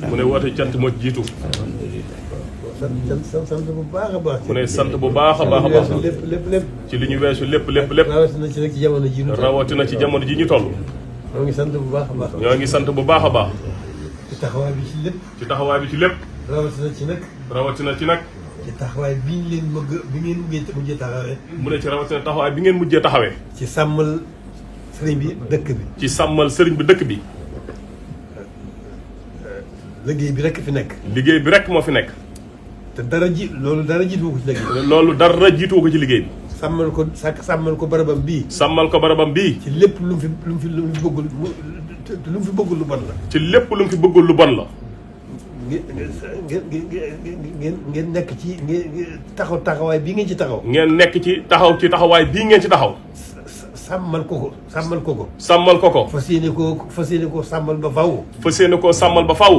mu ne woote cant moo ci jiitu. sant bu baax a baax. mu ne sant bu baax a baax a baax. lépp. ci li ñu weesu lépp. rawatina ci nag ci jamono ji ñu toll. rawatina ci jamono ji ñu toll. ñoo ngi sant bu baax a baax. ñoo ngi sant bu baax a baax. ci taxawaay bi ci lépp. ci taxawaay bi ci lépp. rawatina ci nag. ci taxawaay bi ñu leen bi ngeen mujjee taxawee. mu ne ci rawatina taxawaay bi ngeen mujjee taxawee. ci sàmmal sëriñ bi dëkk bi. ci sàmmal sëriñ bi dëkk bi. liggéey bi rekk fi nekk. liggéey bi rekk moo fi nekk. te loolu dara jiitu ko ci liggéey. loolu dara jiitu ko ci liggéey bi. sàmmal ko barabam bii. sàmmal ko barabam bii. ci lépp lu mu fi bëggul lu mu fi bëggul lu bon la. ci lépp lu mu fi bëggul lu bon la. ngeen nekk ci taxawaay bii ngeen ci taxaw. ngeen nekk ci taxawaay bii ngeen ci taxaw. sàmmal ko ko. sàmmal ko ko. fas yéene koo sàmmal ba faw. fas yéene koo sàmmal ba faw.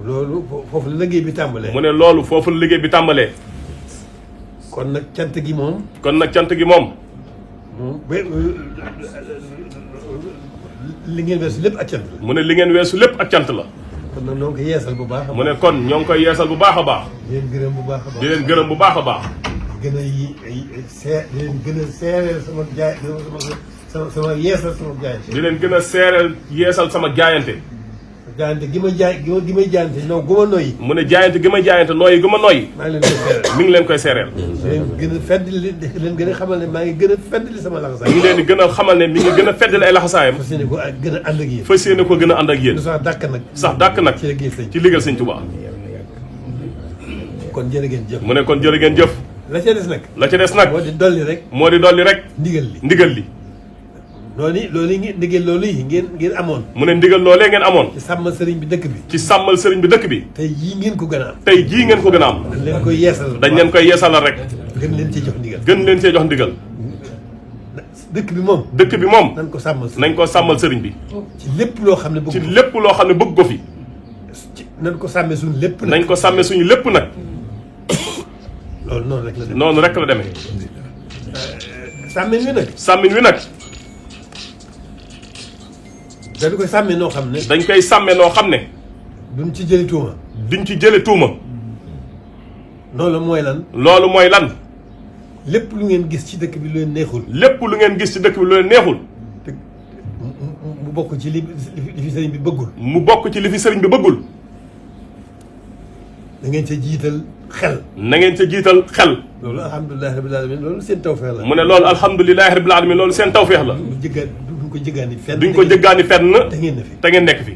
loolu foofu la liggéey bi tàmbalee. mu ne loolu foofu la liggéey bi tàmbalee. kon nag cant gi moom. li ngeen weesu lépp ak cant la. mu ne li ngeen weesu lépp ak cant la. kon nag ñoo ngi koy yeesal bu baax a baax. mu ne kon ñoo ngi koy yeesal bu baax a baax. di leen gërëm bu baax a baax. di leen gërëm bu baax a baax. di leen gën a seereel sama yeesal sama jaayante. di leen gën a seereel yeesal sama jaayante. jaayante gi may jaayante noo gu ma noyyi. mu ne jaayante gi may jaayante nooyi gu ma nooyi. maa ngi leen koy seereel. mi ngi leen koy seereel. leen gën a xamal ne maa ngi gën a feddali sama laxasaay. mi ngi leen di gën a xamal ne mi ngi gën a feddali ay laxasaayam. fas yéene ko gën a ànd ak yéen. fas yéene ko gën a ànd ak yéen. sax dàkk nag. ci liggéey sëñ Tuubaa. kon jërë ngeen jëf. mu ne kon jërë ngeen jëf. la ca des nag. moo di dolli rek. ndigal li. loolu yi ngeen amoon. mu ne ndigal loolee ngeen amoon. ci sàmmal sëriñ bi dëkk bi. ci sàmmal sëriñ bi dëkk bi. tey jii ngeen ko gën a am. dañ leen koy yeesalal rek. gën leen cee jox ndigal. dëkk bi moom. nañ ko sàmmal sëriñ bi. ci lépp loo xam ne bëgg ko fi. nañ ko sàmmee suñu lépp nag. nañ ko sàmmee suñu lépp nag. loolu noonu rek la demee. sàmmin wi nag. dañ koy sàmmee noo xam ne. duñ ci jële tuuma. loolu mooy lan. lépp lu ngeen gis ci dëkk bi lu leen neexul. te mu bokk ci li fi sëriñ bi bëggul. da ngeen ca jiital xel. loolu alhamdulilah rabbil alamin loolu seen tawfeex la. mu ne loolu alhamdulilah rabbil alamin loolu seen tawfeex la. duñ ko jëggaani fenn. te ngeen nekk fi.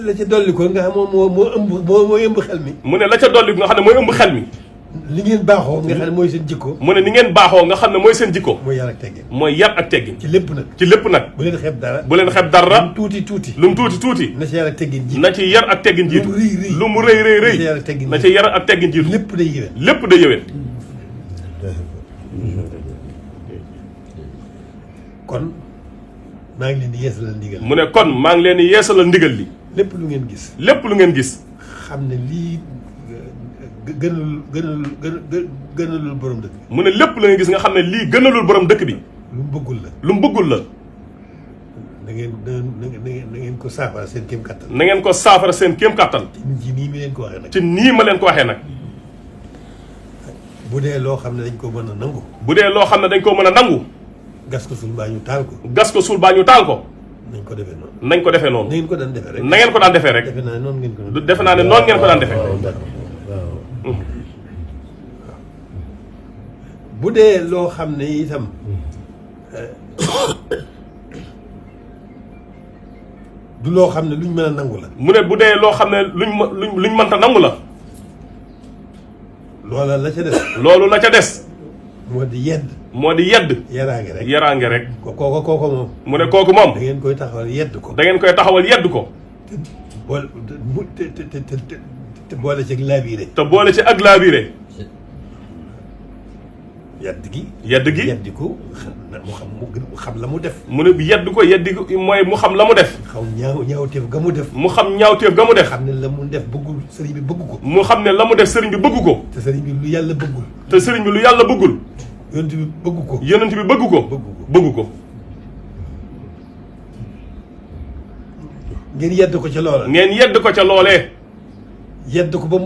la ca dolli ko nga xam moo ëmb xel mi. mu ne la ca dolli ko nga xam ne mooy ëmb xel mi. li ngeen baaxoo nga xam ne mooy seen jikko. mu ne ni ngeen baaxoo nga xam ne mooy seen jikko. mooy yar ak teggin. ci lépp nag. bu leen xeeb dara. lu mu tuuti. na ci yar ak teggin jiitu. lu mu rëy. na ci yar ak teggin jiitu. lépp day yëwén. kon maa ngi leen di yeesalal ndigal. mu ne kon maa ngi leen di yeesalal ndigal li. lépp lu ngeen gis. xam ne lii gënalul borom dëkk bi. mu ne lépp la nga gis nga xam ne lii gënalul borom dëkk bi. lu mu bëggul la. na ngeen ko saafara seen kéem kattan. ci nii ma leen ko waxee nag. bu dee loo xam ne dañ ko mën a nangu. gas ko suul baa ñu taal ko. nañ ko defee noonu. na ngeen ko daan defee rek. defe naa ne noonu ngeen ko daan defee. bu dee loo xam ne itam du loo xam ne luñ mën a nangu la. mu ne bu dee loo xam ne luñ mënta nangu la. loola la ca des. loolu la ca des. moo di yedd. yaraange rek. kooku moom. mu ne kooku moom. da ngeen koy taxawal yedd ko. te boole ci ak laabiire. yedd gi. ko mu xam la mu def. mu ne yedd ko mooy mu xam la mu def. ñaawteef ga mu def. xam ne la mu def bëggul sëriñ bi bëgg ko. mu xam ne la mu def sëriñ bi bëgg ko. te sëriñ bi lu yàlla bëggul. yonent bi bëgg ko. bëgg ko. ngeen yedd ko ca loola. ngeen yedd ko ca loolee. yedd ko ba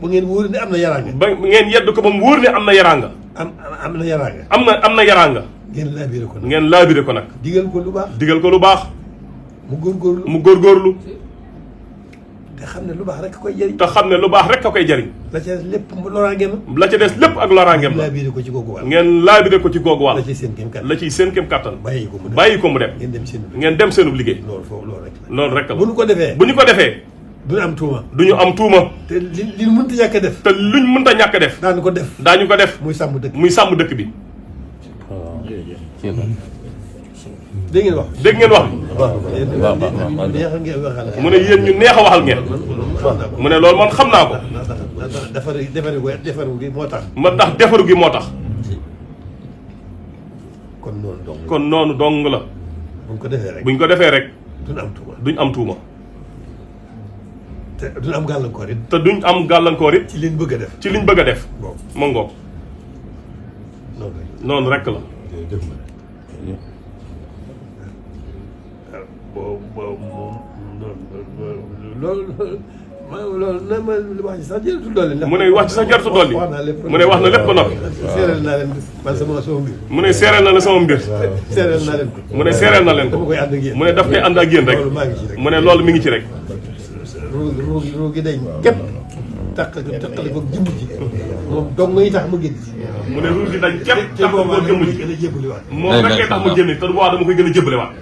ngeen wóor ne am na yaraanga. ba ngeen yedd ko ba mu wóor ne am na yaraanga. am na yaraanga. am na yaraanga. ngeen laabire ko nag. ngeen laabire ko nag. digal ko lu baax. digal ko lu baax. mu góorgóorlu. te xam ne lu baax rek koy jëriñ. te xam ne lu baax rek a koy jëriñ. la ca des lépp loraangeem. la ca des lépp ak loraangeem la. laabire ko ci googu wàll. ngeen laabire ko ci googu wàll. la ciy seen kem kattan. la ciy seen kem kattan. bàyyi ko mu dem. ngeen dem seenub liggéey. loolu rek la. bu ñu ko defee. du ñu am tuuma. du ñu am tuuma. te li ñu mënta ñàkk a def. te luñ mënta ñàkk a def. daañu ko def. muy sàmm dëkk bi. dégg ngeen wax. dégg ngeen wax. mu ne yéen ñu neex a waxal ngeen. mu ne loolu man xam naa ko. defaru gi moo tax. ma tax defaru gi moo tax. kon noonu dong la. buñ ko defee rek. duñ am tuuma. te duñ am gàllankoor it. ci liñ bëgg a def. ma ngoog. noonu rek la. loolu wax ci sax jërëtul dolli. mu ne wax ci sax jërëtul dolli. mu ne wax na lépp ba noppi. seereel naa leen man sama mbir. mu ne seereel na la sama mbir. seereel naa leen ko. mu ne seereel na leen ko. mu ne daf koy ànd ak yéen rek. mu ne loolu mi ngi ci rek. ruu gi day képp taqali ko jëmm ji moom dong ngay tax mu génn ci. mu ne ruu gi dañ képp tax ko jëmm ji moom rek tax mu génn te bu baax dama koy gën a jëbbaliwaat.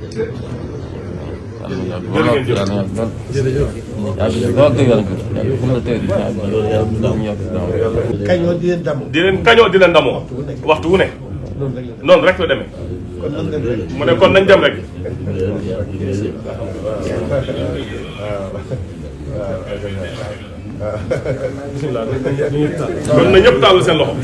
kañoo di leen damoo. di leen damoo waxtu wu ne. noonu rek la demee. mu ne kon nañ dem rek. bismillah kon na ñëpp tàllal seen loxo.